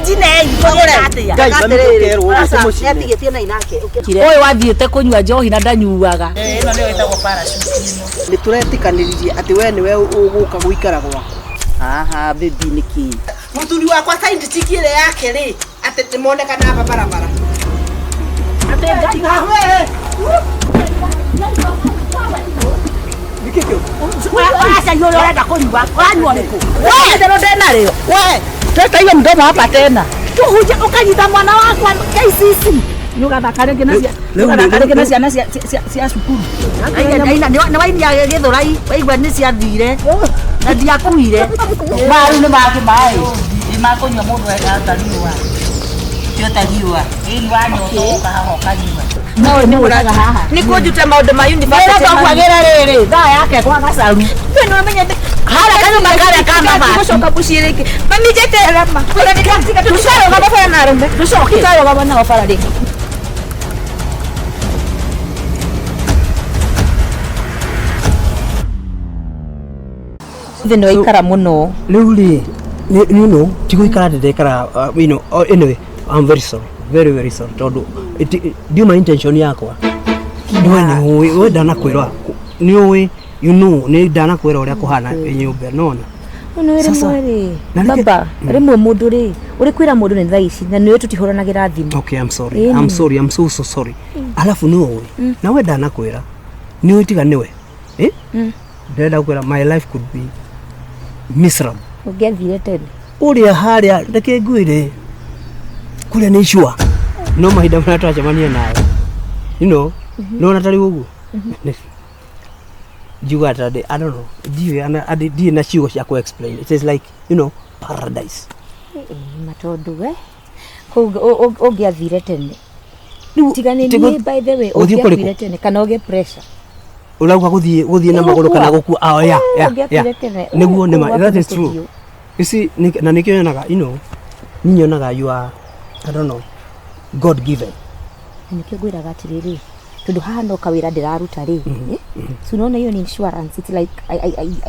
Njinei kũgĩra atĩa? Ngai, mami ndũkerwo ũguo, ti mũcine. Nĩatigĩtie na inake. Ũyũ wathiĩte kũnyua njohi na ndanyuaga. Ĩno nĩyo ĩtagwo parachute ĩno. Nĩ tũretĩkanĩririe atĩ we nĩwe ũgũka gũikara gwakwa. Haha baby nĩ kĩ? Mũthuri wakwa side chick ĩrĩa yake rĩ, atĩ nĩmonekana aba barabara. Atĩ Ngai Acha hiyo ũrenda kũnyua. Ũranyua ũrĩkũ? Wewe ndena rĩo. We, Teta hiyo mdomo hapa tena. Tuhuje ukanyita mwana wakwa KCC. Nĩ ũgathaka rĩngĩ na cia nĩ ũgathaka rĩngĩ na ciana cia cukuru. Aina nĩ wainia gĩthũrai waigua nĩ ciathire na ndiakuire. Maru nĩ mangĩ maĩ. Nĩ makũnyua mũndũ atariũa. Tio tariũa. Ĩni wanyota ũka haha ũkanyua. No nĩ ũraga haha. Nĩ kũnjuta maũndũ ma Wĩra university. twakwagĩra rĩrĩ thaa yake kwa gacaru. We nĩ ũmenye Harĩa kanyũmba karĩa ka mabati. Gũcoka mũciĩ rĩngĩ. Mami njeterera ma. Tũtikarũgama bara na arũme. Tũcoke. Tũtikarũgama nao bara rĩngĩ. Thĩ nĩ waikara mũno. Rĩu rĩ, you know, ti gũikara ndĩrekara, you know, oh, anyway, I'm very sorry, very very sorry, tondũ ndiuma intention yakwa. We nĩ ũĩ, we ndanakwĩra, nĩ ũĩ, you know, nĩ ndanakwĩra ũrĩa kũhana nyũmba, nona. Nĩ Sasa, rĩmwe rĩ na nĩkĩ- baba rĩmwe mũndũ rĩ ũrĩ kwĩra mũndũ nĩ thaa ici na nĩũĩ tũtihũranagĩra thimũ. Okay, I'm sorry. I'm sorry. I'm so so sorry. Alafu nĩ ũĩ, na we ndanakwĩra, nĩ ũĩ tiga nĩwe. Eh? Ndĩrenda gũkwĩra my life could be miserable. Ũngĩathire tene. Ũrĩa harĩa reke ngwĩre kũrĩa nĩ icua no mahinda marĩa twacemania nawe you know nĩwona tarĩ ũguo njugaga ta ndĩ I don't know ndiũĩ ndirĩ na ciugo cia kũ explain. It is like, you know, paradise. Ma tondũ we kũu ũngĩathire tene. Rĩu Tiga nĩ tigo- niĩ by the way Ũthiĩ kũrĩkũ? ũngĩakuire tene kana ũgĩe pressure. Ũrauga gũthiĩ na magũrũ kana gũkua? Ah, yeah. Ũngĩakuire tene. Nĩguo nĩ ma Kũu that is gwaku true. nĩ You see, na nĩkĩo nyonaga, you know, niĩ nyonaga you are, I don't know, God given. Na nĩkĩo ngwĩraga atĩrĩrĩ tondũ haha no kawĩra ndĩraruta rĩ, eh? So unaona hiyo ni insurance. It's like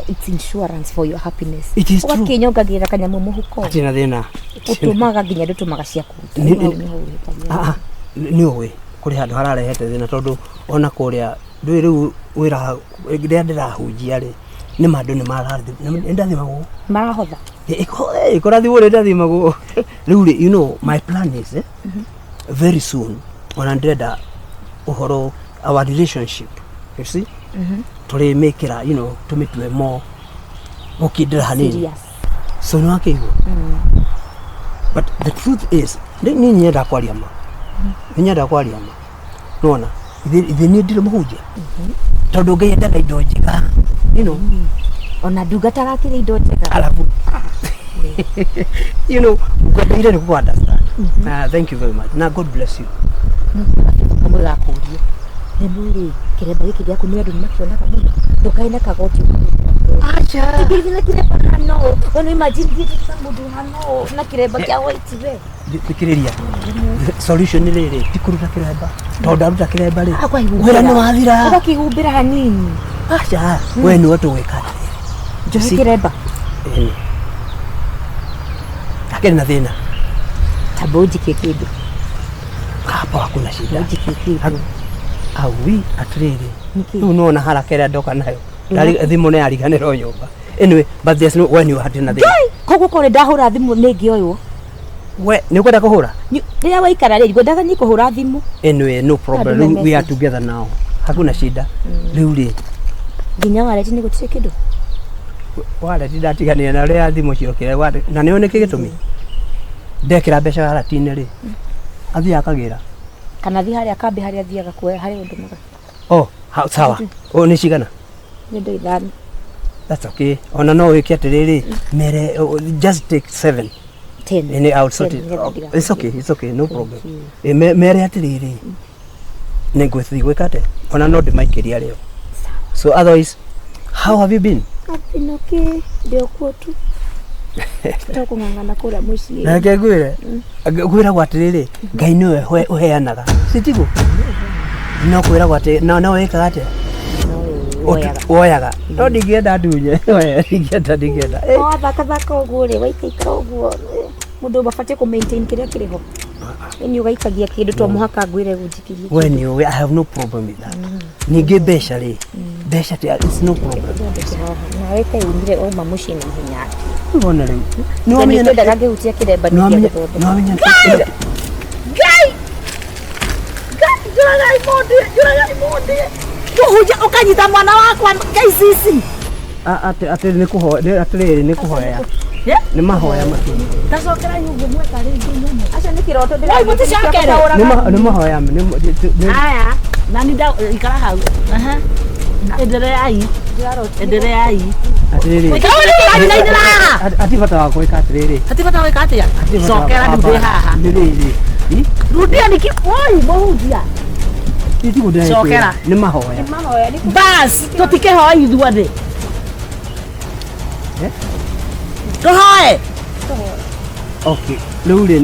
it's insurance for your happiness. It is true. Ũgakĩnyongagĩrĩra kanyamũ mũhuko. Hatirĩ na thĩna. Ũtũmaga nginya ndũtũmaga cia kũruta. Hau nĩho ũhĩtagia. Ah, ah, nĩ ũĩ kũrĩ handũ hararehete thĩna tondũ ona kũrĩa ndũĩ rĩu wĩra rĩrĩa ndĩrahunjia rĩ nĩ ma andũ nĩ marathimwo nĩ ndathimagwo. Marahotha. Kũrathimwo nĩ ndathimagwo rĩu rĩ, you know, my plan is, very soon ona ndĩrenda ũhoro our relationship, you see, tũrĩmĩkĩra, you know, tũmĩtue more gũkindĩra hanini. Serious. So nĩ wakĩigua, but the truth is niĩ nyenda kwaria ma, nĩ nyenda kwaria ma nona ithe niĩ ndirĩ mũhunjia tondũ Ngai endaga indo njega, you know. Ona ndungata gakĩrĩ indo njega. Alafu, you know, ngwendeire nĩ kũ understand. Thank you very much na God bless you. Kamwe gakũria rĩmwe rĩ kĩremba gĩkĩ gĩaku nĩ andũ nĩmakĩonaga mũno ndũkae na kagoti. Acha. Ũngĩthiĩ na kĩremba hana ũũ ona imagine thiĩte na mũndũ hana ũũ na kĩremba kĩa white we. Thikĩrĩria, solution nĩ rĩrĩ, ti kũruta kĩremba tondũ ndaruta kĩremba rĩ Ũkahumbĩra. wĩra nĩ wathira. Ũgakĩhumbĩra hanini. Acha, we nĩwe tũgwĩka atĩrĩrĩ. Njohi kĩremba. Ĩni. Hakĩrĩ na thĩna. Tamba ũnjikie kĩndũ. Hapo hakuna shida. Ũnjikie kĩndũ. Aui atĩrĩrĩ. Nĩkĩ? Rĩu nĩwona haraka ĩrĩa ndoka nayo. Thimũ nĩ yariganĩrwo nyũmba. Anyway, but there's no when you hatirĩ na thĩna. Koguo korwo nĩ ndahũra thimũ nĩ ngĩoywo. We nĩ ũkwenda kũhũra? Rĩrĩa waikara rĩ ngwendaga niĩ kũhũra thimũ. Anyway, no problem. Andũ me Rĩu we are message. together now. Hakuna shida. Rĩu rĩ Nginya wareti nĩ gũtirĩ kĩndũ. Wallet ndatiganire na rĩrĩa thimũ ciokire na nĩũĩ nĩkĩ gĩtũmi? Ndekĩra mbeca wallet-inĩ rĩ, athiaga akagĩra. Kana thiĩ harĩa kambĩ harĩa thiaga kuoya harĩa ũndũmaga. Oh, sawa. Oh, nĩ cigana? Nĩ ndo 5. That's okay. Ona no wĩke atĩrĩrĩ, mere just take 7. 10. Any I'll sort it. Ten, nĩgetha Oh, ndigakurie. it's okay, it's okay, no problem. you. Mere atĩrĩrĩ, nĩ ngwĩthiĩ gwĩka atĩa? Ona no ndĩmaikĩria rĩo. So otherwise, how have you been? I've been okay. Ndĩ o kuo tu. To kũng'ang'ana kũrĩa mũciĩ. Na reke ngwĩre, ngwĩragwo atĩrĩrĩ, Ngai nĩwe ũheanaga. Sitiguo? No kwĩragwo atĩ no no wĩkaga atĩa? Woyaga. Woyaga. No ndingĩenda ndunye. Ndingĩenda, ndingĩenda. Wathakathaka ũguo rĩ, waikaikara ũguo. Mũndũ ũbatiĩ kũ maintain kĩrĩa kĩrĩ ho. Nĩ ũgaikagia kĩndũ to mũhaka ngwĩre gũnjikirie. We nĩ ũĩ I have no problem with that. Ningĩ mbeca rĩ, mbeca ti, it's no problem. Nawe kaĩ umire wauma mũciĩ na ihenya atĩa? Wona rĩu nĩ Na wamenya nĩtwendaga ngĩhutia kĩremba nĩ wamenya nĩgĩa nĩ wamenya Ngai! Ngai, njũragai mũndũ, njũragai mũndũ. Mũhunjia ũkanyita mwana wakwa KCC. Atĩ nĩ kũhoya, atĩrĩrĩ, nĩ kũhoya, nĩ mahoya macio. Tacokera ũguo mweka rĩngĩ nyone. Acio nĩ kĩroto Wai, mũticokere. Nĩ mahoya Haya, nani nda ikara hau. Aha. Endereai. Endereai. Atĩrĩrĩ, Ikara haha. ati bata wa gwĩka atĩrĩrĩ, Hati bata wĩka atĩa? ati bata wa- Cokera rĩu ndĩ haha. nĩ rĩrĩ. Rudia niki. Woi, mũhunjia. Tiguo ndĩrakwĩra. Cokera. Nĩ mahoya. Mahoya nĩ Bas, tũtikĩhoe ithuothe. Eh? Tũhoe. Okay, rĩu rĩ,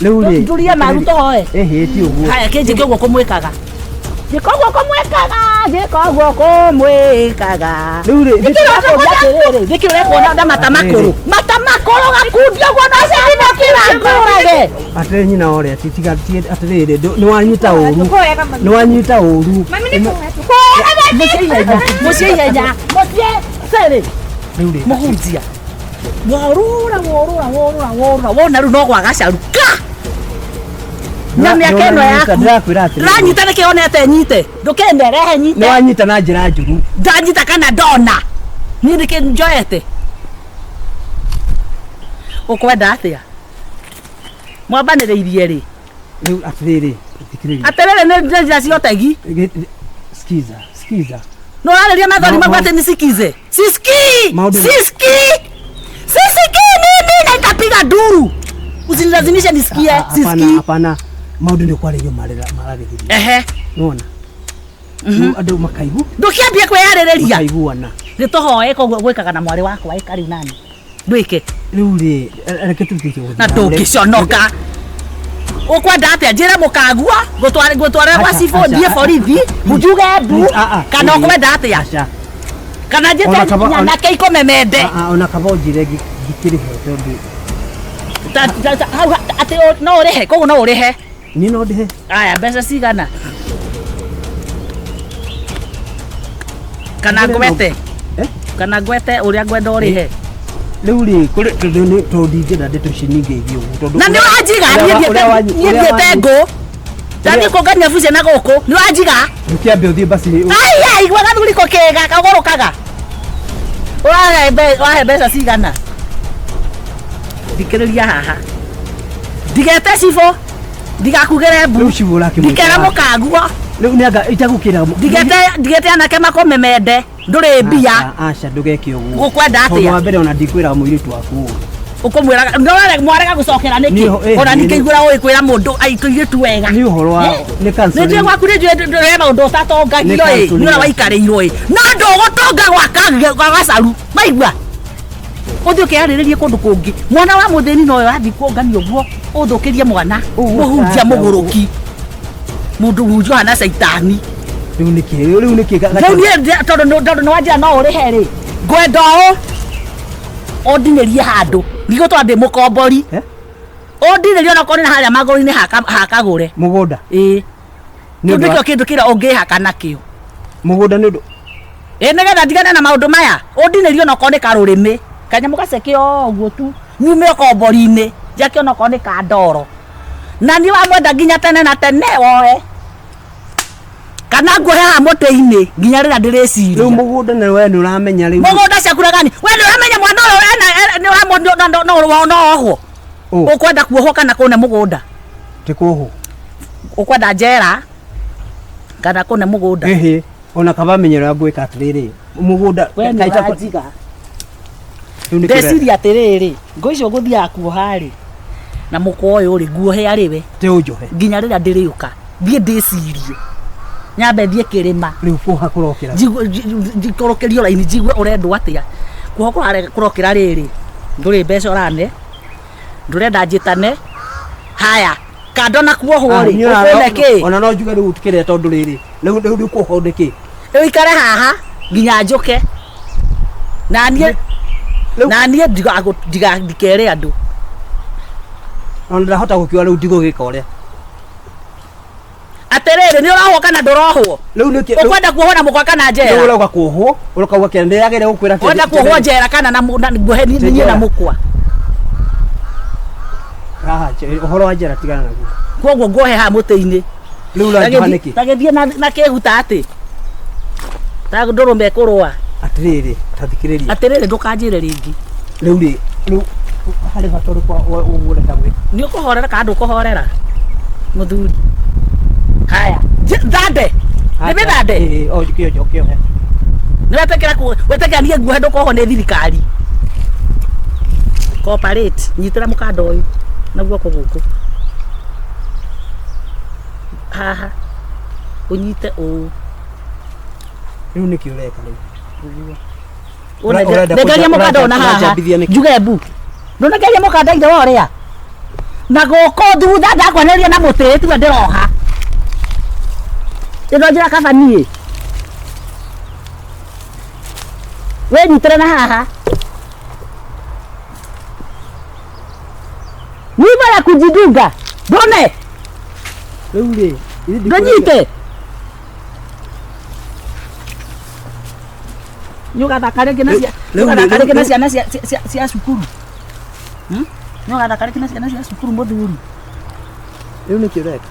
rĩu rĩ Turie maru tũhoe. Ĩhĩ, ti ũguo. Haya, kĩnjĩke ũguo kũmwĩkaga. Njĩka ũguo kũmwĩkaga, njĩka ũguo kũmwĩkaga. Rĩu rĩ, Nĩkĩ ũrakũria atĩrĩrĩ? Nĩkĩ ũrekuona na mata makũrũ? Mata makũrũ gakundio ũguo no ciathimũkĩra ngũrage. Atĩrĩ, nyina ũrĩa tiga atĩrĩrĩ, nĩ wanyita ũru, nĩ wanyita ũru. Mũciĩ ihenya, mũciĩ ihenya, mũciĩ cĩrĩ. Rĩu rĩ, Mũhunjia. Worũra, worũra, worũra, worũra, wona rĩu no gwa gacaru ka. Na mĩaka ĩno yaku. Ndĩrakwĩra atĩrĩrĩ, Ndĩranyita nĩkĩ onete nyite? Ndũkende rehe nĩ nyite. wanyita na njĩra njũru. Ndanyita kana ndona. Niĩ nĩkĩ njoete? Ũkwenda atĩa? Mwambanĩrĩirie rĩ? Rĩu atĩrĩrĩ, thikĩrĩria. Atĩrĩrĩ, nĩ njĩra cia ũtegi. Sikiza, sikiza. Nĩ ũrarĩria mathori Ma- magu atĩ nisikize. Sisikii! Maũndũ- Sisikii! Sisikii mimi na itapiga nduru. Usinilazimishe nisikie. Hapana, Sisikii. hapana, maũndũ nĩ kwarĩrio mararĩrĩria. Ehe. Nĩwona rĩu andũ makaigu Ndũkĩambie kwĩyarĩrĩria. makaiguana. Nĩ tũhoe koguo gwĩkaga na mwarĩ wakwa ĩka rĩu nani. Ndwĩke. Rĩu rĩ, reke tũthiĩ gũthiĩ Na ndũngĩconoka. Ũkwenda atĩa? Njĩre mũkagua ngũtware gwa Aca, cibũ aca, thiĩ aca. borithi njuge mbu Ah, ah, kana ĩĩ. ũkwenda atĩa? Aca. Kana Ona njĩte nyanake ikũmemende. Ah, ah, ona kaba ũnjĩre ngĩkĩrĩhe tondũ Hau atĩ no ũrĩhe koguo no ũrĩhe. Niĩ no ndĩhe. Aya, mbeca cigana? Kana ngwete? Eh? Kana ngwete ũrĩa ngwenda ũrĩhe? Rĩu rĩ, kũrĩ tondũ nĩ tondũ ndingĩenda ndeto ici ningĩ ithiĩ ũguo tondũ Na nĩ ũranjiga ũrĩa niĩ ũrĩa wanyi- niĩ ũrĩa thiĩte wanyi- ngũ. Ndathiĩ kũngania bucia na gũkũ nĩ ũranjiga. Ndũkĩambe ũthiĩ basi. Aya, igua gathuri ko kega kagũrũkaga. Ũrahe mbeca cigana? Thikĩrĩria haha. Ndigete cibũ, ndigakugĩre mbu, Rĩu cibũ ũrakĩmwĩta ndikera wa- mũkaguo, Rĩu nĩ anga itagũkĩra ndigete anake makũmemende, ndũrĩ mbia. Aca, ndũgeke ũguo. Ũkwenda Tondũ atĩa? wa mbere ona ndikwĩra mũirĩtu waku ũũ. Ũkũmwĩraga mwarega gũcokera nĩkĩ? Ona ningĩiguĩra ũĩ kwĩra mũndũ aikũirĩtu wega. Nĩ ũhoro wa nĩ counseling. Nĩ njũĩ gwaku, nĩ njũĩ ndũre maũndũ ũtatongagio Nĩ ĩ, counseling. nĩ ũrĩa waikarĩirwo ĩ. No ndũgũtonga gwa gacaru. Maigua? Ũthiĩ ũkeyarĩrĩrie kũndũ kũngĩ. Mwana wa mũthĩni nowe wathiĩ kuongania ũguo ũthũkĩrie mwana. Ũguo Mũhunjia aca, mũgũrũki. Mũndũ mũhunjia ũhana caitani. Rĩu nĩkĩ rĩu nĩkĩ Rĩu niĩ tondũ nĩ wanjĩra no ũrĩhe rĩ, ngwenda ũũ ũndinĩrie handũ. Ndigũtwara ndĩ mũkombori. Eh? Ũndinĩrie onakorwo nĩ harĩa magũrũ-inĩ hakagũre. Mũgũnda. Ĩĩ. Nĩ Kĩu ũndũ nĩkĩo wa kĩndũ kĩrĩa ũngĩhaka nakĩo. Mũgũnda nĩ ũndũ Ĩ, nĩgetha ndigane na maũndũ maya, ũndinĩrie onakorwo nĩ karũrĩmĩ. Kanyamũ gaceke o ũguo tu. Nyume ũkombori-inĩ, njake onakorwo nĩ ka ndoro. Na niĩ wamwenda nginya tene na tene woe. Kana nguohe haha mũtĩ-inĩ nginya rĩrĩa ndĩrĩciria. Rĩu mũgũnda na we nĩ ũramenya rĩu. Mũgũnda ciakura gani? We nĩ ũramenya mwana ũyũ ena nĩ ũramwona no no ohwo. Ũ. Ũkwenda kuohwo kana kũne mũgũnda? Ti kuohwo. Ũkwenda njera kana kũne mũgũnda? Ĩhĩ, ona kaba menye ũrĩa ngwĩka atĩrĩrĩ, mũgũnda We nĩ kaita- ũranjiga. Rĩu nĩkĩo Ndeciria atĩrĩrĩ, ngũ icio ngũthiaga kuoha rĩ, na mũkwa ũyũ rĩ, nguohe arĩ we Te ũnjohe. Nginya rĩrĩa ndĩrĩũka thiĩ ndĩcirie, nyambe thiĩ kĩrĩma. Rĩu kuoha kũrokĩra. Njikũrũkĩrio raini njigue ũrendwo atĩa. Kuoha kũrokĩra rĩrĩ, ndũrĩ mbeca ũrane, ndũrenda njĩtane. Haya, kando na kuohwo Ah, rĩ, niĩ ona- ũkũne kĩ? Ona no njuge rĩu kĩrĩa tondũ rĩrĩ rĩu kuohwo nĩ kĩ? Rĩu ikare haha nginya njũke na niĩ. Na niĩ ndikere andũ. Ona ndahota gũkiuga rĩu ndigũgĩka ũrĩa. Atĩrĩrĩ, nĩ ũrohwo kana ndũrohwo? Rĩu nĩkĩ Ũkwenda kuohwo na mũkwa kana rĩu njera? ũrauga kuohwo, ũrauga kĩrĩa ndĩragĩrĩire gũkwĩra atĩ- Ũkwenda kuohwo njera kana na nguohe niĩ na Njera. mũkwa? Haha, ũhoro wa njera tigana naguo. Koguo nguohe haha mũtĩ-inĩ. Rĩu ũranjoha nĩkĩ? Tagĩthiĩ na kĩhuta atĩ ta ndũrũme ĩkũrũa. Atĩrĩrĩ, ta thikĩrĩria. Atĩrĩrĩ, ndũkanjĩre rĩngĩ. Rĩu rĩ, rĩu harĩ bata ũrĩkũ ũguo ũrenda gwĩka? Nĩ ũkũhorera kana ndũkũhorera? Mũthuri. Haya, thande. Nĩ mĩthande. Ĩĩ, o kĩojo kĩohe. Nĩ wetĩkĩra wetĩkĩra niĩ nguohe ndũkohwo nĩ thirikari. Cooperate, nyitĩra mũkanda ũyũ na guoko gũkũ. Haha. Ũnyite ũũ. Rĩu nĩkĩ ũreka rĩu? Ũnengeria mũkanda ũyũ na haha. Ũranjambithia nĩkĩ? Njuge mbu. Ndũnengeria mũkanda ithe wa ũrĩa. Na gũkũ thutha ndakwanĩrĩria na mũtĩ tiwe ndĩroha. Ĩno njĩra kaba niĩ. Wĩnyitĩre na haha. Nyimbo ya kujidunga. Ndone. Rĩu rĩ, Ndũnyite. Nĩ ũgathaka rĩngĩ na ũgathaka rĩngĩ na ciana cia cukuru. Nĩ ũgathaka rĩngĩ na ciana cia cukuru mũthuri. Rĩu nĩkĩ ũreka?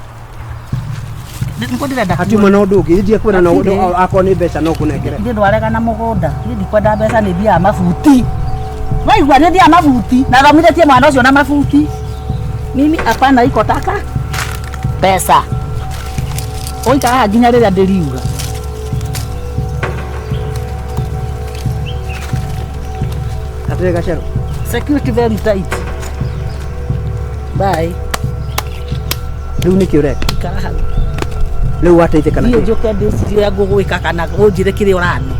Nĩguo ndĩrenda Hatiuma na ũndũ ũngĩ, ndikwĩra na ũndũ akorwo nĩ mbeca no kũnengere. Niĩ ndwarega na mũgũnda. Niĩ ndikwenda mbeca, nĩ thiaga mabuti. Waigua nĩ thiaga mabuti. Na thomithĩtie mwana ũcio na mabuti. Mimi hapana iko taka pesa. Ũikara haha nginya rĩrĩa ndĩriuga. Atĩrĩ Gacerũ. Security very tight. Bye. Rĩu nĩkĩ ũreka? Ikara hau. Rĩu wateithĩka na Niĩ kĩ? njũke ndĩcirie ũrĩa ngũgwĩka kana ũnjĩre kĩrĩa ũrani.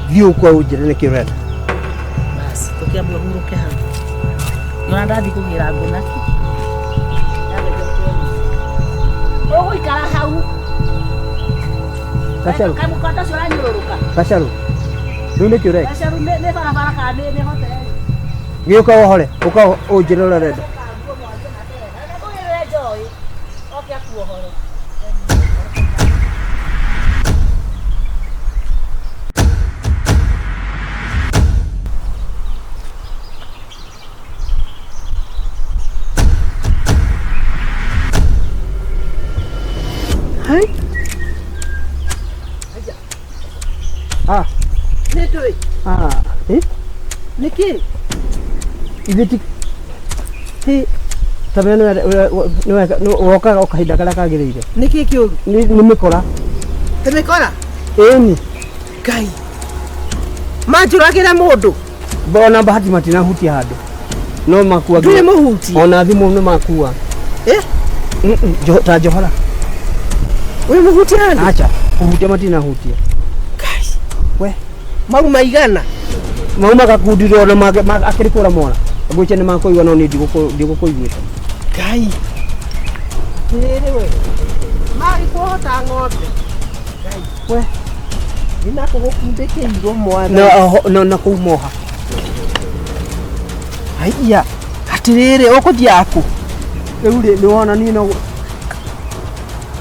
Thiĩ ũkwa ũnjĩre nĩkĩ ũrenda. Basi, tũkĩambia ũhurũke hau. Nĩwona ndathiĩ kũgĩra ngũ nakĩ? Ũgũikara hau. Gacerũ. Kaĩ mũkanda ũcio ũranyũrũrũka? Gacerũ. Rĩu nĩkĩ ũreka? Gacerũ nĩ barabara kana nĩ hoteli? Gĩũka ũhore, ũka ũnjĩre ũrĩa ũrenda. Ũgĩrĩre njohi, oke akuohore. Hai? Ah. Nĩ ndũĩ. Ah. Eh? Nĩkĩ? Ithuĩ ti ti ta nĩ wokaga o kahinda karĩa kagĩrĩire. Nĩkĩ kĩũru? Nĩ mĩkora. Ti mĩkora? Ĩni. Ngai. Manjũragĩra mũndũ. Ona bahati matinahutia handũ. No makua. Ndũrĩ mũhutie. Ona thimũ nĩ makua. Eh? Ta njohora. Wĩ mũhutie handũ? Acha, kũhutia matinahutia. Ngai. We. Mau maigana? Mauma gakundi ona akĩrĩ kũra mora. Ngwĩcia nĩ makũigua no niĩ ndigũkũiguĩte. Ngai. Atĩrĩrĩ we. Magĩkuohota ng'ombe. Ngai. We. Nĩ nakũ gũkundĩkĩirwo mwana. Na kũu moha. Haiya. Atĩrĩrĩ ũkũthiaga kũ? Rĩu rĩ nĩ wona niĩ no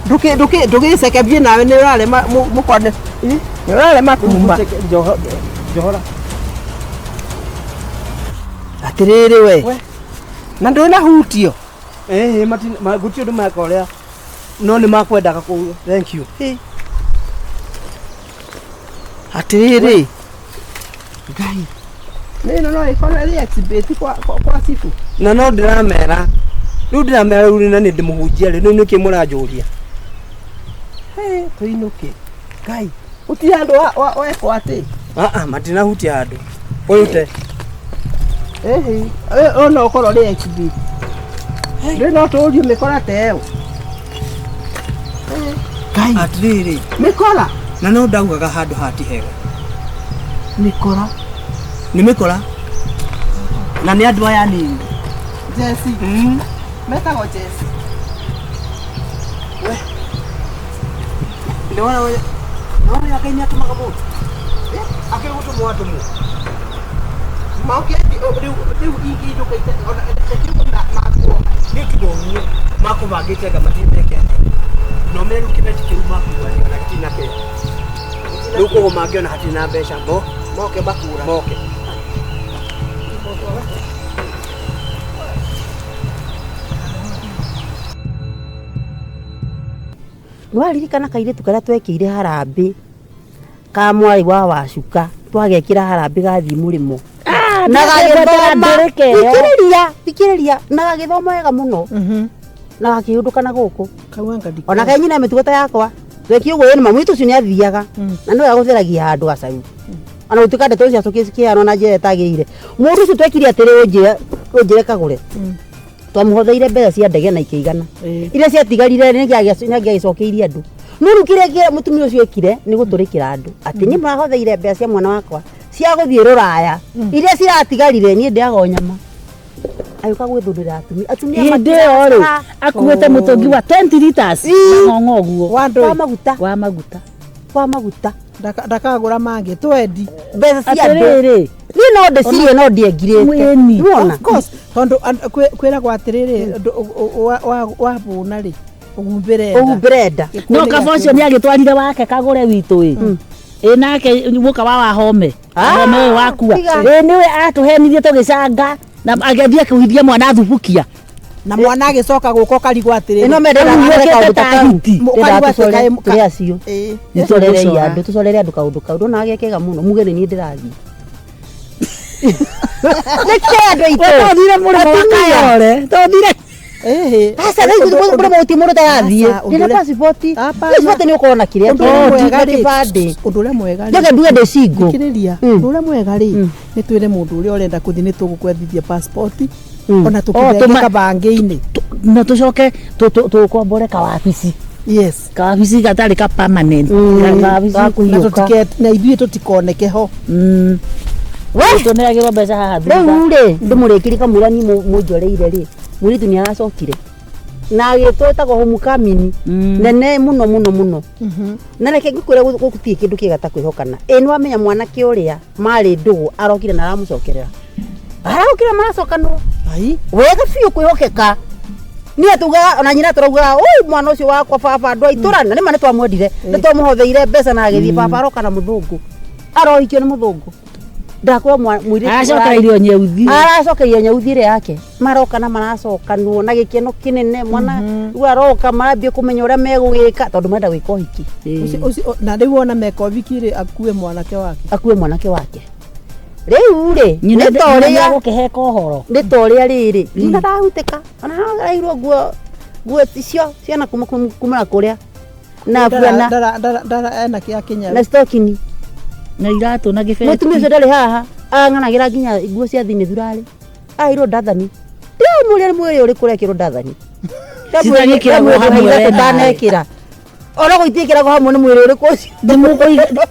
Ndũgĩcekebie nawe nĩ ũrarema mũkwa nĩ ũrarema kuma. Njohora. Atĩrĩrĩ we. Na ndũrĩ na hutio. Ĩĩ gũtirĩ ũndũ meka ũrĩa no nĩ makwendaga kũu. Thank you. Atĩrĩrĩ. Ngai. Nĩ ĩno no ĩkorwo ĩrĩ exhibit kwa cibũ. Na no ndĩramera. Rĩu ndĩramera rĩu na nĩ ndĩmũhunjia rĩ, rĩu nĩkĩ mũranjũria? Hĩ, tũinũke. Ngai. Gũtirĩ handũ wekwo atĩ. Aa, matinahutia handũ. Ũyũ te. Ĩhĩ, ũyũ no ũkorwo ũrĩ exhibit. Rĩu no tũũrio mĩkora ta ĩyo. Ngai. Atĩrĩrĩ. Mĩkora. Na no ndaugaga handũ haha ti hega. Mĩkora. Nĩ mĩkora. Na nĩ andũ aya anini. Jesi. Metagwo Jesi. We. Nĩ wona ũrĩa Ngai nĩ atũmaga mũndũ. Akĩrĩ gũtũmwo atũmwo. Rĩu ingĩinũka ona makuo. Nĩ tiga ũguo makũbangĩte anga matirĩ meke atĩa no mere rĩu kĩbeti kĩu makuania na gĩtirĩ na kĩo rĩu koguo mangĩona hatirĩ na mbeca mo Moke makura. Moke. Nĩwaririkana kairĩtu karĩa twekĩire harambĩ ka mwarĩ wa Wacuka, twagekĩra harambĩ gathiĩ mũrĩmo na gagĩthoma. Thikĩrĩria, thikĩrĩria, na gagĩthoma wega mũno na gakĩhũndũka na gũkũ. Kauanga ndiko. Ona kaĩ nyina mĩtugo ta yakwa twekire ũguo nĩ mamu witũ ũcio nĩ athiaga na nĩwe agũtheragia handũ gacaũ, ona gũtuĩka ndeto icio cikĩheanwo na njĩra ĩtagĩrĩire. Mũndũ ũcio twekire atĩrĩ, ũnjĩre ũnjĩre kagũre, twamũhotheire mbeca cia ndege na ikĩigana. Iria ciatigarire nĩ angĩagĩcokeirie andũ, no rĩu kĩrĩa mũtumia ũcio ekire nĩ gũtũrĩkĩra andũ atĩ niĩ mũrahotheire mbeca cia mwana wakwa cia gũthiĩ rũraya, iria ciratigarire niĩ ndĩaga o nyama. Agĩũka gwĩthũnĩra atumia, atumia Hĩndĩ ĩyo rĩ makĩrakara. akuĩte mũtũngi wa 20 liters Ii. ng'ong'o ũguo. Wa ndũĩ. Wa maguta. Wa maguta. Wa maguta. Ndakagũra mangĩ twendi. Mbeca cia andũ. Atĩrĩrĩ. Niĩ no ndĩcirie no ndiengirĩte. Mwĩni. Nĩwona? Of course, tondũ kwĩragwo atĩrĩrĩ, wahũna rĩ, ũhumbĩre nda. Ũhumbĩre nda. No kaba ũcio nĩ agĩtwarire wake kagũre witũ ĩ. Ĩ nake guka wa Wahome. Wahome ũyũ wakua. Tiga. Ĩ nĩwe atũhenirie tũgĩcanga na agĩthiĩ akĩhuithia mwana thubukia. Na mwana agĩcoka gũka ũkarigwo atĩrĩrĩ. Ĩno mendera Rĩu kaũndũ yũkĩte ta ta kau. hiti. Ndĩrenda Ũkarigwo atĩ tũcore acio. Ĩ. Tũcorere Nĩtũgũcora. andũ, tũcorere andũ kaũndũ kau. Ndona gekega mũno, muge nĩ niĩ ndĩrathiĩ. Nĩkĩ andũ aitũ? Tũthire mũrĩmo wa Atumia. Kayore. Tũthire. Ĩhĩ. Aca rĩu mũrĩmo gũtirĩ mũndũ ũtarathiĩ. Aca, ũndũ Ndĩna ũrĩa- passport. Hapana. Passport nĩ ũkorwo na kĩrĩa Ũndũ ũrĩa mwega na rĩ, kĩbandĩ. ũndũ ũrĩa mwega rĩ, Njoke nduge ndĩ single. thikĩrĩria, ũndũ ũrĩa mwega rĩ, nĩ twĩre mũndũ ũrĩa ũrenda kũthiĩ nĩ tũgũkwethithia passport ona Oh, tũkĩthenge kabangĩ-inĩ. Na tũcoke tũkombore kawabici. Yes. Kawabici gatarĩ ka permanent. Kawabici. Na na ithuĩ tũtikoneke ho. Tũneagĩrwo mbeca haha thutha. Rĩu rĩ ndĩmũrĩkĩrie kamũira niĩ mũnjoreire rĩ, mũirĩtu nĩ aracokire na agĩtwo ĩtagwo homecoming nene mũno mũno mũno. Na reke ngĩkwĩre gũtirĩ kĩndũ kĩega ta kwĩhokana. Ĩ nĩ wamenya mwanake ũrĩa marĩ ndũgũ arokire na aramũcokerera, arokire maracokanwo Ai. wega biũ kwĩhokeka. Niĩ tugaga ona nyina tũraugaga ũi mwana ũcio wakwa baba andũ a itũra na nĩma nĩ twamwendire, nĩ twamũhotheire mbeca na agĩthiĩ. Baba aroka na mũthũngũ, arohikio nĩ mũthũngũ, ndakorwo mũirĩtu Aracokereirio nyeuthi. Aracokeria nyeuthi ĩrĩa yake, maroka na maracokanwo na gĩkeno kĩnene. Mwana rĩu aroka marambia kũmenya ũrĩa megũgĩka tondũ marenda gwĩka ũhiki. Ũcio na rĩu ona meka ũhiki rĩ, akue mwanake wake. Akue mwanake wake rĩu rĩ Nyina nĩ ta ũrĩa gũkĩheka ũhoro. Nĩ ta ũrĩa rĩrĩ nyina ndahutĩka ona arairwo nguo nguo icio ciana kuma na kũrĩa na buana Ndara ena kĩa kĩnya. Na stocking. Na iratũ na gĩbeti. Mũtumia ũcio ndarĩ haha ang'anagĩra nginya nguo cia thĩ thurarĩ airwo ndathani, ndĩramũria nĩ mwĩrĩ ũrĩkũ ũrekĩrwo ndathani. Citagĩkĩragwo hamwe we nawe. Ndanekĩra ona gũitiĩkĩragwo hamwe, nĩ mwĩrĩ ũrĩkũ ũcio?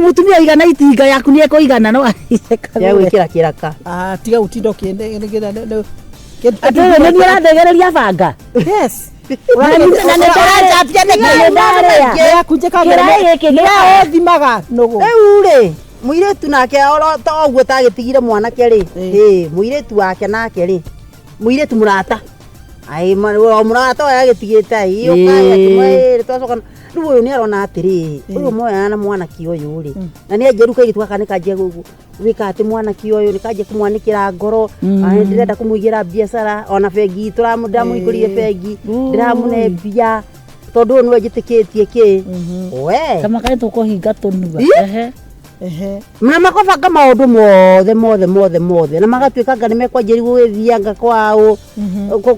Mũtumia igana itinga yaku nĩ ekũigana no Ya gwĩkĩra kĩraka. Ah, tiga gũtinda ũkĩnegera. Atĩrĩrĩ, nĩ niĩ ũrathegereria banga. Yes. Na nĩ Ũranjambia nĩkĩ? Ndarĩa. Yakunjĩka. Kĩraĩ gĩkĩ gĩa- Ũthimaga nũgũ. Rĩu rĩ mũirĩtu nake oro ta ũguo tagĩtigire mwanake rĩ, ĩ mũirĩtu wake nake rĩ, mũirĩtu mũrata ai o mũrata ũyũ agĩtigĩte ai ũka akĩmwĩrĩ twacoka rĩu ũyũ nĩ arona atĩrĩrĩ, ũyũ moyana na mwanake ũyũ rĩ, na nĩ anjia rĩu kairĩtu gaka nĩ kanjia gwĩka atĩ mwanake ũyũ nĩ kanjia kũmwanĩkĩra ngoro. Ai, ndĩrenda kũmũigĩra biacara ona bengi ndĩramũhingũrire bengi, ndĩramũne mbia tondũ ũyũ nĩwe njĩtĩkĩtie kĩ we. Kama kaĩ tũkũhinga tũnua. Ii. Ehe. Ehe. Na makabanga maũndũ mothe mothe mothe mothe na magatuĩka anga nĩ mekwanjĩri gũgĩthianga kwao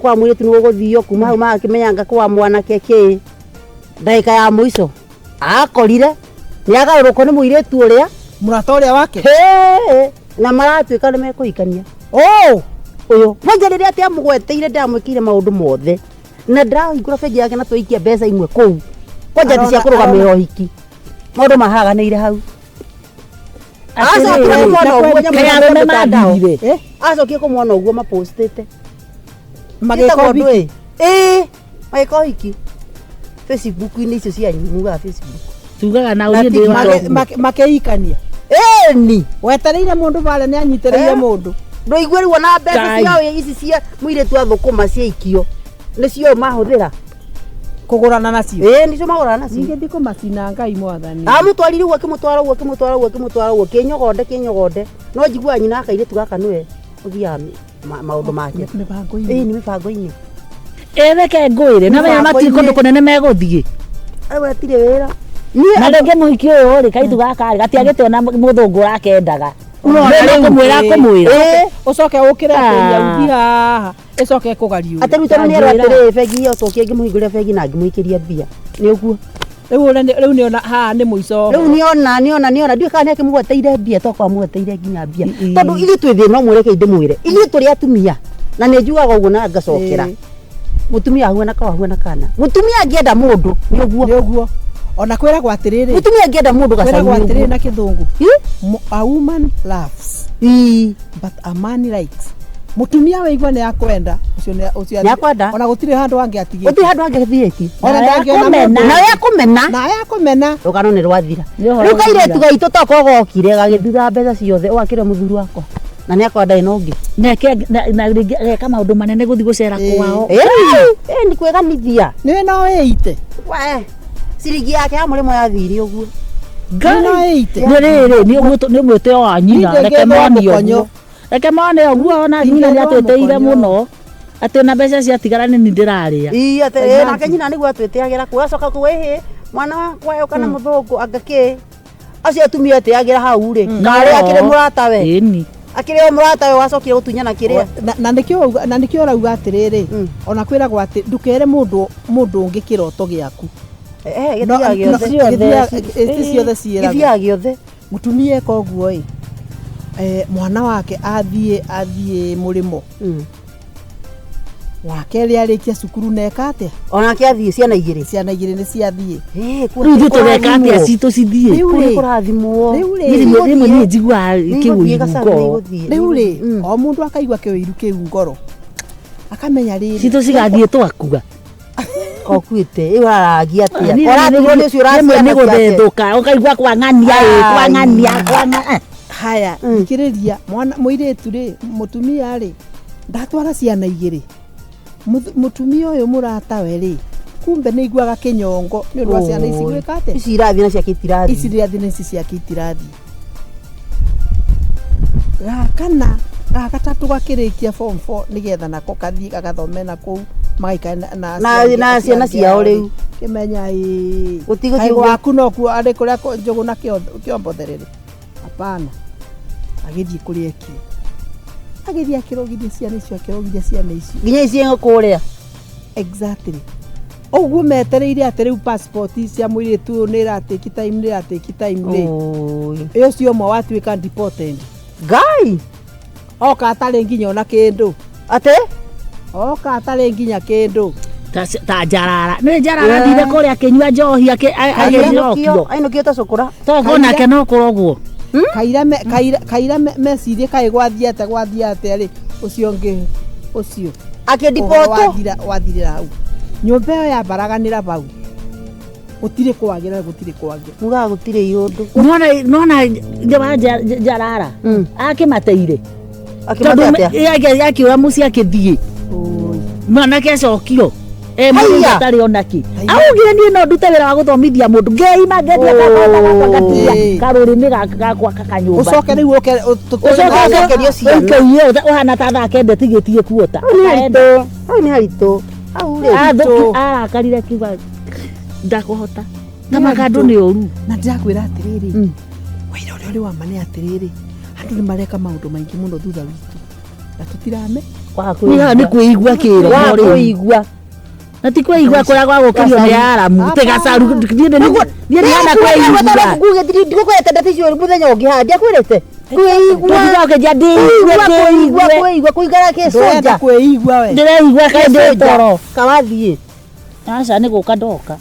kwa mũirĩtu nĩ gũgũthio kuma hau magakĩmenya kwa mwanake kĩ ndagĩka ya mũico akorire nĩ agarũrũkwo nĩ mũirĩtu ũrĩa Mũrata ũrĩa wake. Hĩ, na maratuĩka nĩ mekũhikania. Oh! Ũyũ kwanja rĩrĩa atĩ amũgweteire ndamwĩkĩire maũndũ mothe na ndĩrahingũra bengi yake na twaikia mbeca imwe kũu kwanja ti cia kũrũgamĩrĩra ũhiki, maũndũ mahaganĩire hau. Acokire kũmwona ũguo nyamũ Kaĩ ya arũme mtandao. mathirire? Eh? Acokire kũmwona ũguo mapostĩte. Magĩka Ĩtagwo ũhiki. ndũĩ? Ĩĩ, magĩka ũhiki Facebook-inĩ icio cianyu mugaga Facebook. Tugaga na Na ũthiĩ ndĩ TikTok. wa Makĩhikania. Ĩni. Wetereire mũndũ barĩa nĩ anyitĩrĩire Eh. mũndũ. Ndũigue rĩu ona mbeca Ngai. ciao ici cia mũirĩtu athũkũma ciaikio nĩcio mahũthĩra. Kũgũrana nacio. Ĩĩ nĩcio magũrana nacio. Ningĩ ndikũmacina Ngai mwathani. Amũtwarire ũguo akĩmũtwara ũguo akĩmũtwara ũguo akĩmũtwara ũguo kĩnyogonde kĩnyogonde no njiguaga nyina akairĩtu gaka nĩwe ũthiaga maũndũ make. Mĩbango-inĩ. Ĩĩ nĩ mĩbango-inĩ. Ĩreke ngwĩre na menya matirĩ kũndũ kũnene megũthiĩ. Rĩu hatirĩ wĩra. Niĩ Na rĩngĩ mũhiki ũyũ rĩ kaitu gaka rĩ gatiagĩte ona mũthũngũ ũrakendaga. Ũrona Nĩ rĩu. kũmwĩra kũmwĩra. Ĩĩ. Ũcoke ũkĩre atĩ Ah. uthi haha ĩcoke ĩkũgariũre. Atĩ rĩu tondũ nĩerwo Anjĩra. atĩrĩrĩ bengi ĩyo tũkĩe ngĩmũhingũrĩra bengi na ngĩmũikĩria mbia nĩ ũguo. Rĩu ũrĩa rĩu nĩona haha nĩ mũico. Rĩu nĩona nĩona nĩona ndiũĩ kana nĩakĩmũgweteire mbia tokorwo amũgweteire nginya mbia tondũ ithuĩ twĩ thĩna ũmwe reke ndĩmwĩre ithuĩ tũrĩ atumia na nĩ njugaga ũguo na ngacokera Ĩĩ. mũtumia ahuana kawa ahuana kana mũtumia angĩenda mũndũ nĩ ũguo Nĩ ũguo. Ona kwĩragwo atĩrĩrĩ. mũtumia angĩenda mũndũ gacau Kwĩragwo nĩ atĩrĩrĩ ũguo na kĩthũngũ. Ĩ? A woman loves Ĩ. but a man likes. Mũtumia waigua nĩ akwenda ũcio nĩ ũcio Nĩ akwenda. ona gũtirĩ handũ angĩatigĩte. Gũtirĩ handũ angĩthiĩtie Ona Na ndangĩona akũmena. mũndũ. nawe akũmena Na akũmena. rũgano nĩ rwathira Nĩ ũhoro rĩu kairĩtu wathira. gaitũ toko gokire gagĩthura mbeca ciothe ũgakĩra mũthuri wakwa na nĩ akorwo ndarĩ na ũngĩ Neke na rĩngĩ ageka maũndũ manene gũthiĩ gũcera kwao. Ĩ, nĩ kwĩganithia Nĩwe no ĩite. We, ciringi yake ya mũrĩmo yathire ũguo Nĩwe no ĩite. Nĩ rĩrĩ nĩ mwĩtĩo wa nyina Ningĩ reke ngĩthwo mone mũkonyo. ũguo. Reke mone ũguo ona nyina nĩ Ingĩthwo atwĩtĩire mũkonyo. mũno atĩ ona mbeca ciatigara nĩ niĩ ndĩrarĩa. Ii, atĩ ĩ, nake nyina nĩguo atwĩtĩagĩra kuo acoka kuo ĩhĩ mwana wakwa ũka na mũthũngũ anga kĩ acio atumia etĩagĩra hau rĩ karĩ akĩrĩ mũratawe Ĩni. akĩrĩ o mũratawe wacokire gũtunyana kĩrĩa Na nĩkĩo na nĩkĩo ũrauga atĩrĩrĩ Mm. ona kwĩragwo atĩ ndũkere mũndũ mũndũ ũngĩ kĩroto gĩaku. Eh, No- gĩthiaga no- gĩothe gĩthiaga- ti ciothe ciĩragwo. gĩthiaga gĩothe Mũtumia eka ũguo ĩ mwana wake athiĩ athiĩ mũrĩmo Mm. wa kerĩ arĩkia cukuru na eka atĩa onake athiĩ ciana igĩrĩ ciana igĩrĩ nĩ ciathiĩ. Ĩ, kuo Rĩu nĩ ithuĩ tũgeka atĩa kũrathimwo. citũ cithiĩ? Rĩu Kũu nĩ rĩ kũrathimwo Rĩu rĩ. Niĩ rĩmwe rĩmwe niĩ njiguaga Nĩigũthiĩ kĩũiru Gacaũ, ngoro. nĩigũthiĩ. Rĩu rĩ Mm. o mũndũ akaigua kĩũiru kĩu ngoro akamenya rĩrĩ Citũ cigathiĩ twakua. Kokuĩte ĩyo aragia atĩa Niĩ Korathimwo nĩ ũcio rĩmwe ũraciana nĩ ciake. gũthethũka ũkaigua kwang'ania ĩ kwang'ania kwang'a haya thikĩrĩria mwana mũirĩtu rĩ mũtumia rĩ ndatwara ciana igĩrĩ Mũtumia ũyũ mũratawe rĩ kumbe nĩ iguaga kĩnyongo nĩ ũndũ wa ciana ici gwĩka atĩa ici irathiĩ na ciake ici itirathiĩ irathiĩ na ici ciake itirathiĩ gakana gagatatũ gakĩrĩkia form 4 nĩgetha nako kathiĩ gagathome na kũu magaikare na Na- na ciana ciao rĩu. kĩmenya ĩĩ Gũtigũthiĩ Kaĩ ũguo. gwaku nokuo arĩ kũrĩa njũgũ na kĩombotherere hapana agĩthiĩ kũrĩa ekire agĩthiĩ akĩrogithia ciana icio akĩrogithia ciana icio nginya ici kũrĩa exactly ũguo metereire atĩ rĩu passport cia mũirĩtu ũyũ nĩ ĩratĩki time nĩ ĩratĩki time rĩ Oi. ũcio ũmwe watuĩka deported ngai oka atarĩ nginya ona kĩndũ atĩ oka atarĩ nginya kĩndũ ta njarara nĩ njarara thire kũrĩa akĩnyua njohi agĩcokio ainũkio ta cũkũra toguo nake no kũrogwo kaira kaira kaira mecirie kaĩ gwathiĩ atĩa gwathiĩ atĩa rĩ ũcio ũngĩ ũcio ũhoro akĩndipotwo wathirĩra hau nyũmba ĩyo yambaraganĩra bau gũtirĩ kwagĩra gũtirĩ kwagĩra mugaga gũtirĩ iũndũ nona wa njarara akĩmateire akĩmate atĩa akiura mũciĩ akĩthiĩ mwanake acokio e mũthuri Haiya! atarĩ onakĩ augire niĩ no ndute wĩra wa gũthomithia mũndũ ngeima ngendia kagonda gakwa ngatia Ĩĩ. karũrĩmĩ gakwa kakanyũmba ũcoke rĩu ũke ũcoke Ũcokerio ciana. ũkeiye ũhana ta thaa kenda tigĩtie kuota hau nĩ haritũ hau nĩ haritũ hau rĩ Athũki arakarire akiuga ndakũhota ta makandũ nĩ ũru na ndĩrakwĩra atĩrĩrĩ wĩra ũrĩa ũrĩ wa ma nĩ atĩrĩrĩ andũ nĩ mareka maũndũ maingĩ mũno thutha witũ na tũtirame Nĩ nĩ kwĩigua kĩroho wa rĩu kũigua na ti kwĩigua kũrĩa gwa gũkĩrio nĩ aramu tĩ gacaru niĩ ndihana kwĩigua ndigũkwĩrĩte ndeto icio mũthenya ũngĩ haha ndiakwĩrĩte kwĩigua tũthiaga ũkĩnjia ndĩigue kũigua ndĩigue kũigua kũigara ndũrenda kĩcũnja kwĩigua we ndĩreigua kaĩ ndĩ toro kawathiĩ aca nĩ gũka ndoka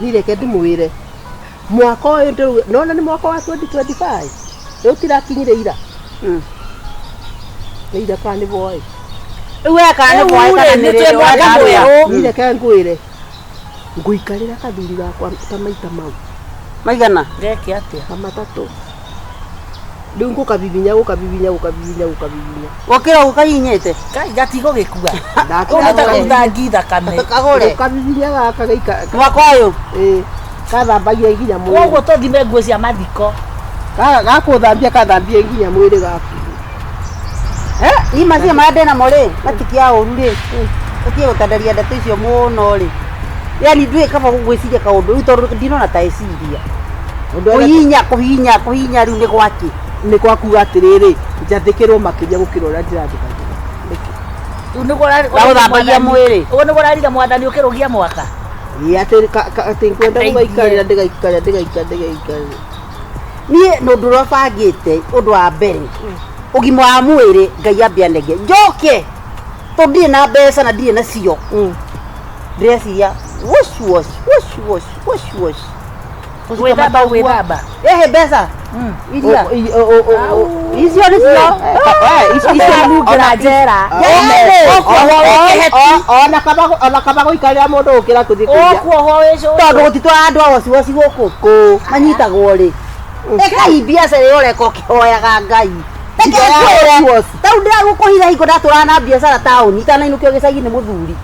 ni reke ndimwire mwaka ũyũ ndĩrauga nona nĩ mwaka wa 2025 rĩu tirakinyire ira nĩ ira kana nĩ boĩ rĩu we kana nĩ boĩ kana nĩ rĩrĩ Rĩu rĩ, nĩ twĩ mwaka mwerũ. ni reke ngwĩre Ngũikarĩra kathuri gakwa ta maita mau. Maigana? Ngeke atia? Ta matatũ. Rĩu ngũkabibinya gũkabibinya gũkabibinya gũkabibinya. Gokĩra ũkahihinyĩte? Kai gatigo gĩkua. Ndakĩra Kũu nĩ ta gũkũ. kũruta ngi thakame. Kagũre. Gũkabibinya gaka gaika. Mwaka ũyũ? Ĩĩ. Kathambagia nginya mwĩrĩ. Koguo tũthime nguo cia mathiko. Gakũthambia kathambia nginya mwĩrĩ gaku. Ni macio marĩa ndĩnamo rĩ, matikia ũru rĩ. Ũtige gũtandaria ndeto icio mũno rĩ. Yani ndwĩ kaba gwĩciria kaũndũ rĩu tondũ ndinona ta ĩciria. Kũhihinya kũhihinya kũhihinya rĩu nĩ gwakĩ? Nĩ kwa kuga atĩrĩrĩ, njathĩkĩrwo makĩria gũkĩra ũrĩa ndĩrathĩkagĩrwo. Nĩkĩ? Rĩu nĩguo Ndagũthambagia mwĩrĩ. Ũguo nĩguo ũrarire mwathani ũkĩrũgia mwaka. Ĩĩ atĩ atĩ ngwenda gũgaikarĩra ndĩgaikarĩra ndĩgaikarĩra ndĩgaikarĩra. Niĩ nĩ ũndũ ũrĩa bangĩte ũndũ wa mbere ũgima wa mwĩrĩ Ngai ambe anenge njoke tondũ ndirĩ na mbeca na ndirĩ nacio ndĩreciria wash wash wash wash wash wash Gwĩthamba gwĩthamba. Ehe mbeca iria icio nĩcio Icio njera. Ona kaba gũikarĩra mũndũ gũkĩra kũthiĩ kũiya. Ũkuohwo wĩ cũcũ. Tondũ gũtitwara andũ a waciwaci gũkũ Kũ. Manyitagwo rĩ. Ĩkai biacara ĩyo ũreka ũkĩhoyaga Ngai. Reke Indo ya ngwĩre. waciwaci. Tau ndĩragũkũhitha hingo ndatũraga na biacara taũni itanainũkio gĩcagi nĩ mũthuri.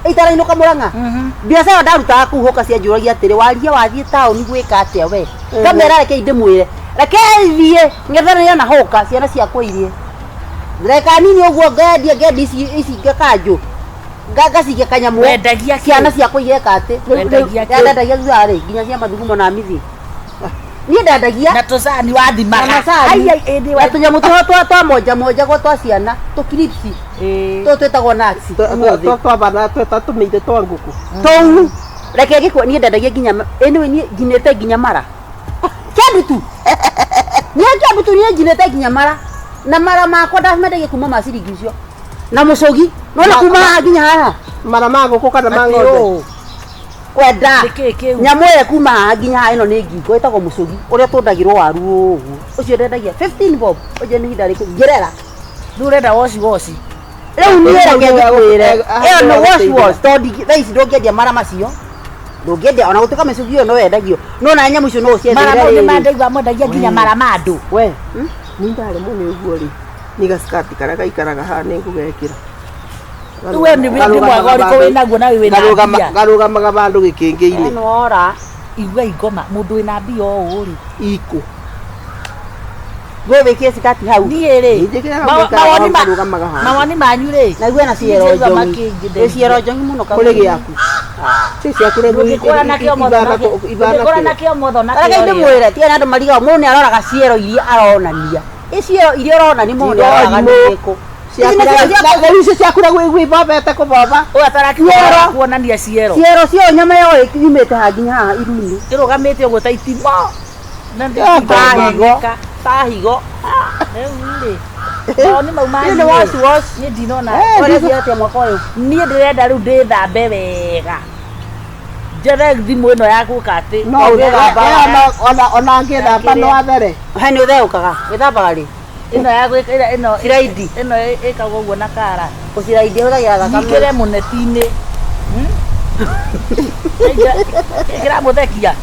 Itanainũka Mũrang'a. Biacara ĩyo ndarutaga kũu hoka cianjũragia atĩrĩ waria wathiĩ taũni gwĩka atĩa we. Ngamera rekei ndĩmwĩre. Rekei thiĩ ng'ethanĩre na hoka ciana ciakwa irie. Reka nini ũguo ngendia ngendia ici ici ngakanjũ. Ngacikia kanyamũ. Wendagia kĩ? Ciana ciakwa igeka atĩ. Wendagia kĩ? Ndendagia thutha rĩ nginya cia mathugumo na mithi. Niĩ ndendagia. Na tũcani wathimaga. Na macani. Ai, ai, ĩndĩ Na tũnyamũ tũrĩa twa monja monja gwa twa ciana tũkiripsi. Tũtũ twĩtagwo nuts ũmũthĩ. Twabana twatũmĩire twa ngũkũ. Tũu. Reke ngĩkũ niĩ ndendagia nginya anyway niĩ nginĩte nginya mara. Kĩandu tu. Niĩ kĩandu tu niĩ nginĩte nginya mara. Na mara makwa ndamendagia kuma ma ciringi icio. Na mũcũgi. Nona kuma haha nginya haha. Mara ma ngũkũ kana ma ng'ombe? Kwenda. Nĩkĩ kĩu? Nyamũ ĩrĩa kuma haha nginya haha ĩno nĩ ngingo ĩtagwo mũcũgi ũrĩa tũndagĩrwo waru ũguo. Ũcio ndendagia 15 bob. Ũcio nĩ ihinda rĩkũ ngĩrera. Rĩu ũrenda washi washi. Rĩu niĩ reke ngĩkwĩre. Ĩyo nĩ wash wash tondũ thaa ici ndũngĩendia mara macio. Ndũngĩendia ona gũtuĩka mĩcũgi ĩyo no yendagio. No na nyamũ icio no ũcienderie Mara mau nĩ rĩrĩ. mandaigua mwendagia nginya mara ma andũ. We. Niĩ ndaremwo nĩ ũguo rĩ. Nĩ gacikati karĩa gaikaraga haha nĩ ngũgekĩra. Rĩu we nĩ mwaga ũrĩkũ wĩnaguo na wĩ wĩna mbia? Garũgamaga vandũ gĩkĩngĩ-inĩ. Ĩno ora. Igua ingoma mũndũ wĩna mbia ũũ rĩ. Ikũ. We wĩkĩre cikati hau. Niĩ rĩ. Njĩkĩraga gwĩkara hau karũgamaga handũ. Mawoni manyu rĩ. Na igue na ciero Niĩ ndĩraigua njongi. makĩngeithia. Ĩ ciero njongi mũno Kũrĩ gĩaku. Ci ciaku rĩu Ndũngĩkũra nakĩo motho nakĩo. Ndũngĩkũra nakĩo motho nakĩo. Reke ndĩmwĩre tiga na andũ marigago mũndũ nĩ aroraga ciero iria aronania. Ĩ ciero iria ũronania mũndũ nĩ aroraga nĩ irĩkũ. Rĩu icio ciaku rĩu wĩbombete kũbomba. Ũyũ atarakiuga kuonania ciero. Ciero cio nyama yayo yumĩte haha nginya haha iru-inĩ. Ĩrũgamĩte ũguo ta itimũ. Na Ta higo. Ta higo. Rĩu rĩ. Mawoni mau manyu. Niĩ nĩ wash wash. Niĩ ndinona. Ũreciria atĩa mwaka ũyũ? Niĩ ndĩrenda rĩu ndĩthambe wega. Njethe thimũ ĩno ya gũka atĩ. No ona angĩthamba no athere. He nĩ ũtheũkaga. Wĩthambaga rĩ? Ĩno ya gwĩka ĩno Ciraindi. Ĩno ĩkagwo ũguo na kara. Gũciraindi hũthagĩra thakame. Nyingĩre mũneti-inĩ. Kĩramũthekia.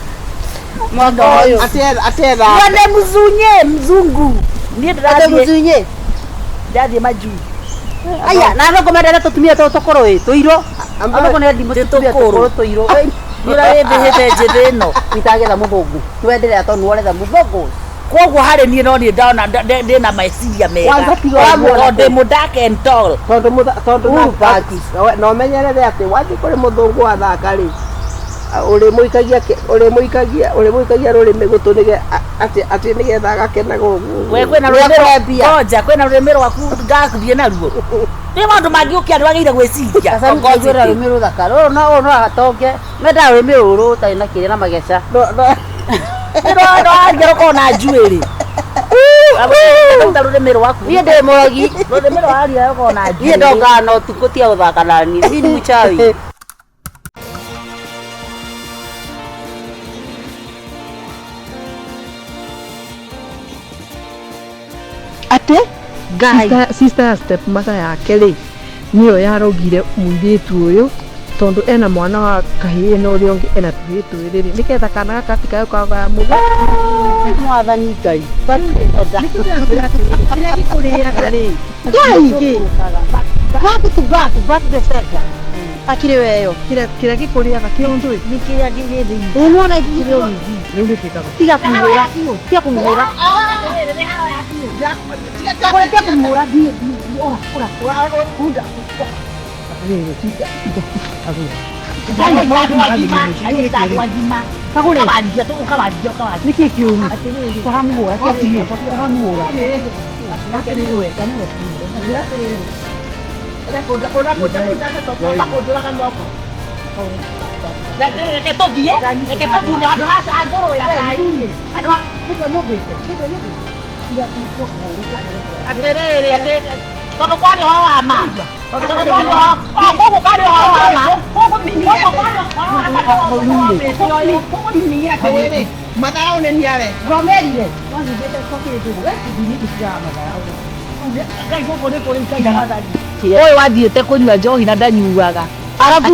Mwaka ũyũ. Atethamba. Mwende mzunye mzungu. Niĩ Ate ndĩrathiĩ mũcunye. ndĩrathiĩ majuu. Aya, na thoko mendete tũtumia tũtũ tũkũrũ ĩ, tũirũ. Thoko nĩ ndimũ tũtumia tũkũrũ tũirũ. Nĩ ũrĩa wĩthĩhĩte njĩthĩ ĩno. Itagetha mũthũngũ. Nĩwenderea tondũ nĩworetha mũthũngũ. Koguo harĩ niĩ no niĩ ndona ndĩna meciria mega. Kwanza tiga ũguo. Tondũ ndĩ mũ dark and tall. Tondũ tondũ Uhuru Park. na ũmenyerere atĩ wathiĩ kũrĩ mũthũngũ athaka rĩ ũrĩmũikagia rũrĩmĩ gũtũ atĩ atĩ nĩgetha agakenaga ũguo. We kwĩna rũrĩmĩ ngoja kwĩna rũrĩmĩ rwaku ngakũthiĩ naruo. Nĩ maũndũ mangĩ ũkĩa nĩwagĩrĩire gwĩciria. Sasa nĩkaiguĩra rũrĩmĩ rũthaka. Rũrũ no rũrũ no atonge. Mendaga rũrĩmĩ rũrũ rũtarĩ na kĩrĩa na mageca. No aria rũkorwo na njuĩrĩ. Ruta rũrĩmĩ rwaku. Niĩ ndĩ mũrogi. Rũrĩmĩ rwa aria rũkorwo na njuĩrĩ. Niĩ ndongaga na ũtukũ tiga gũthaka na niĩ. Niĩ nĩ mchawi. Atĩ sister ya step mother yake rĩ nĩyo yarogire mũirĩtu ũyũ Tondũ ena mwana wa kahĩĩ na ũrĩa ũngĩ ena tũhĩĩ twĩrĩ rĩ, nĩgetha kana gaka gatikae kagaya mũthĩ. Mwathani Ngai. Kĩrĩa gĩkũrĩaga rĩ, Ngai. Back to back, back to the center. Akiri weyo. Kĩrĩa gĩkũrĩaga kĩondo ĩ. Nĩ kĩrĩa gĩgĩthĩinĩ. Ĩ nĩwona kĩrĩ ũrigi. Rĩu nĩkĩkaga. Tiga kũmũra. Tiga kũmũra. Tiga kũmũra thiĩ ora ora ora kunda. Kagũre. Ũkawanjia. Nĩkĩ kĩũru? Tũramũhũra, tũramũhũra. Reke tũthiĩ, reke tũthiĩ handũ ha ngũrũwe andũ atĩrĩrĩ atĩ tondũ kwarĩ ũhoro wa ma, tondũ kwarĩ ũhoro gũkũ, kwarĩ ũhoro wa ma gũkũ, kwarĩ ũhoro wa ma. Matharau nĩ niare. Ngomerire. Ũyũ wathiĩte kũnyua njohi na ndanyuaga arabu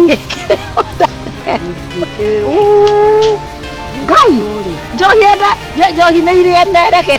Ngai njohi enda njohi nĩ irĩ ene reke.